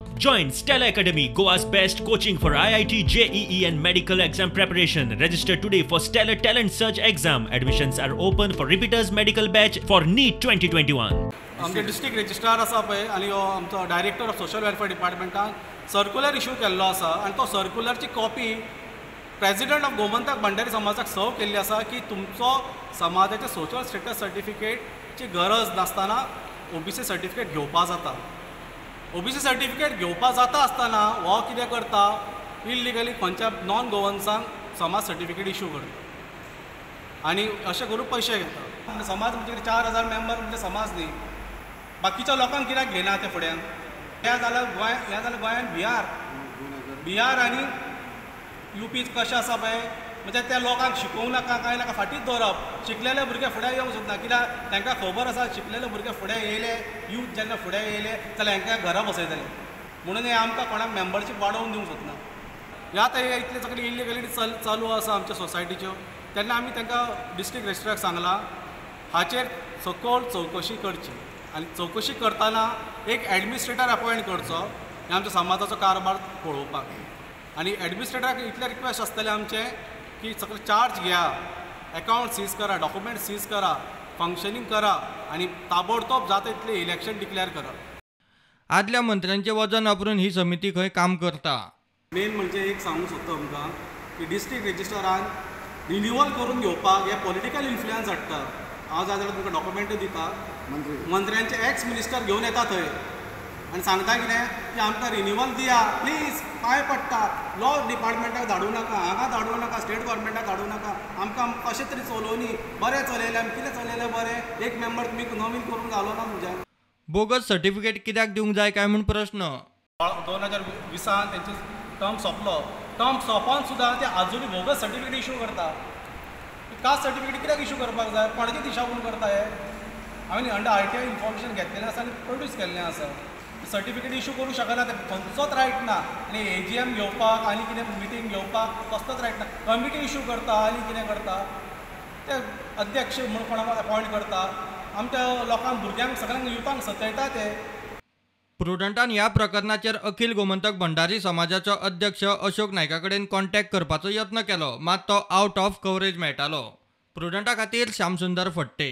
Join Stella Academy, Goa's best coaching for IIT, JEE and medical exam preparation. Register today for Stellar Talent Search exam. Admissions are open for repeaters medical batch for NEET 2021. आमचे district registrar आसा पळय आनी हो आमचो director of social welfare डिपार्टमेंटान circular issue केल्लो आसा आनी तो सर्कुलरची copy president of Gomantak Bhandari समाजाक सर्व केल्ली आसा की तुमचो समाजाचे सोशल स्टेटस सर्टिफिकेटची गरज नासतना ओबीसी सर्टिफिकेट घेवपा जाता. ओबीसी सर्टिफिकेट घेवपा जाता आसतना हो कितें करता, इल्लिगली खंयच्या नॉन गोवन्सांक समाज सर्टिफिकेट इशू करता आनी अशें करून पयशे घेता. समाज म्हणजे 4000 मेंबर म्हणजे समाज न्ही, बाकीच्या लोकांक कित्याक घेना ते फुड्यान. हें जाल्यार गोंय, हें जाल्यार गोंयान बिहार, बिहार आनी युपी कशें आसा पळय, म्हणजे त्या लोकांक शिकोवंक नाका कांय नाका, फाटीच दवरप. शिकलेले भुरगे फुडें येवंक सोदना कित्याक तांकां खबर आसा शिकलेले भुरगे फुडें येयले, यूथ जेन्ना फुडें येयले जाल्यार हांकां घरा बसयतले, म्हणून हे आमकां कोणाक मेंबरशीप वाडोवन दिवंक सोदना. ह्या आतां हे इतले सगळे इल्लिगलिटी चालू आसा आमच्या सोसायटीच्यो, तेन्ना आमी तांकां डिस्ट्रिक्ट रजिस्ट्राक सांगलां हाचेर सखोल चवकशी करची आनी चवकशी करतना एक एडमिनिस्ट्रेटर अपॉयंट करचो हे आमच्या समाजाचो कारभार पळोवपाक. आनी एडमिनिस्ट्रेटराक इतलें रिक्वेस्ट आसतलें आमचें की सगळे चार्ज घेया, अकाउंट सीज करा, डॉक्युमेंट सीज करा, फंक्शनींग करा आनी ताबडतोब जाता इतलें इलेक्शन डिक्लेअर करा. आदल्या मंत्र्यांचें वजन वापरून ही समिती खंय काम करता. मेन म्हणजे एक सांगूंक सोदता तुमकां की डिस्ट्रिक्ट रजिस्ट्रारान रिन्युअल करून घेवपाक हे पॉलिटिकल इन्फ्लुयन्स हाडटा. हांव जाय जाल्यार तुमकां डॉक्युमेंटूय दिता, मंत्र्यांचे एक्स मिनिस्टर घेवन येता थंय आनी सांगता कितें की आमकां रिन्युअल दिया प्लीज, पांय पडटा, लॉ डिपार्टमेंटाक धाडूं नाका, हांगा धाडूं नाका, स्टेट गव्हर्मेंटाक धाडूं नाका, आमकां कशें तरी चलोवनी, बरें चलयलें आमी, कितें चलयलें बरें, एक मेंबर तुमी नवीन करूंक घालो ना तुमच्यान. बोगस सर्टिफिकेट कित्याक दिवंक जाय काय म्हूण प्रश्न. 2020 तेंचे टर्म सोंपलो, टर्म सोंपोन सुद्दां ते आजुनूय बोगस सर्टिफिकेट इशू करता. कास्ट सर्टिफिकेट कित्याक इशू करपाक जाय, कोणाचे दिशाभूल करता हे? हांवें अंडर आरटीआय इन्फॉर्मेशन घेतलेलें आसा आनी प्रोड्यूस केल्लें आसा. सर्टिफिकेट इशू करूंक शकना, ते खंयचोच रायट ना. आनी एजीएम घेवपाक आनी कितें मिटींग घेवपाक कसलोच रायट ना. कमिटी इशू करता आनी कितें करता, ते अध्यक्ष म्हूण कोणाक अपॉयंट करता, आमच्या लोकांक भुरग्यांक सगळ्यांक युथांक सतयता ते. प्रुडंटान ह्या प्रकरणाचेर अखिल गोमंतक भंडारी समाजाचो अध्यक्ष अशोक नायका कडेन कॉन्टॅक्ट करपाचो यत्न केलो, मात तो आउट ऑफ कव्हरेज मेळटालो. प्रुडंटा खातीर श्यामसुंदर फट्टे.